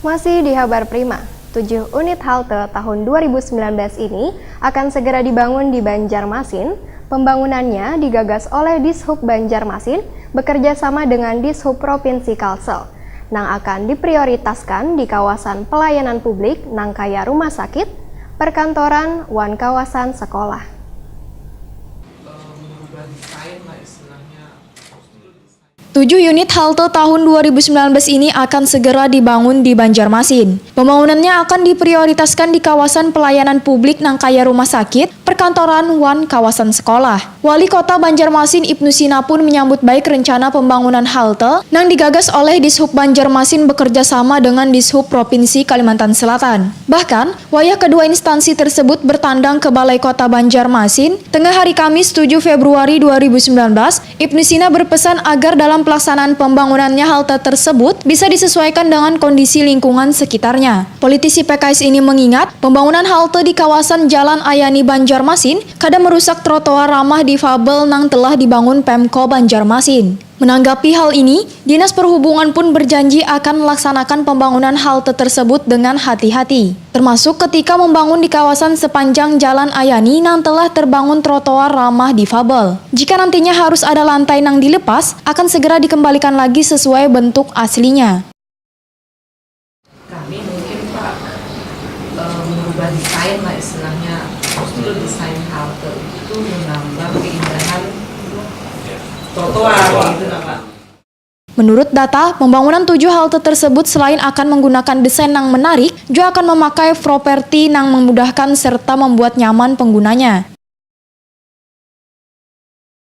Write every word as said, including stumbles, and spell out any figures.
Masih di Habar Prima, tujuh unit halte tahun dua ribu sembilan belas ini akan segera dibangun di Banjarmasin. Pembangunannya digagas oleh Dishub Banjarmasin bekerja sama dengan Dishub Provinsi Kalsel, nang akan diprioritaskan di kawasan pelayanan publik nang kaya rumah sakit, perkantoran, wan kawasan sekolah. Tujuh unit halte tahun dua ribu sembilan belas ini akan segera dibangun di Banjarmasin. Pembangunannya akan diprioritaskan di kawasan pelayanan publik nang kaya rumah sakit, perkantoran, wan kawasan sekolah. Wali Kota Banjarmasin Ibnu Sina pun menyambut baik rencana pembangunan halte nang digagas oleh Dishub Banjarmasin bekerja sama dengan Dishub Provinsi Kalimantan Selatan. Bahkan, wayah kedua instansi tersebut bertandang ke Balai Kota Banjarmasin, tengah hari Kamis tujuh Februari dua ribu sembilan belas, Ibnu Sina berpesan agar dalam pelaksanaan pembangunannya halte tersebut bisa disesuaikan dengan kondisi lingkungan sekitarnya. Politisi P K S ini mengingat, pembangunan halte di kawasan Jalan Ayani Banjarmasin kada merusak trotoar ramah difabel nang telah dibangun Pemko Banjarmasin. Menanggapi hal ini, Dinas Perhubungan pun berjanji akan melaksanakan pembangunan halte tersebut dengan hati-hati, termasuk ketika membangun di kawasan sepanjang Jalan Ayani nang telah terbangun trotoar ramah difabel. Jika nantinya harus ada lantai nang dilepas, akan segera dikembalikan lagi sesuai bentuk aslinya. Kami mungkin Pak eh, merubah desain lah istilahnya, justru desain halte itu menambah keindahan trotoar gitu nah Pak. Menurut data, pembangunan tujuh halte tersebut selain akan menggunakan desain nang menarik, juga akan memakai properti nang memudahkan serta membuat nyaman penggunanya.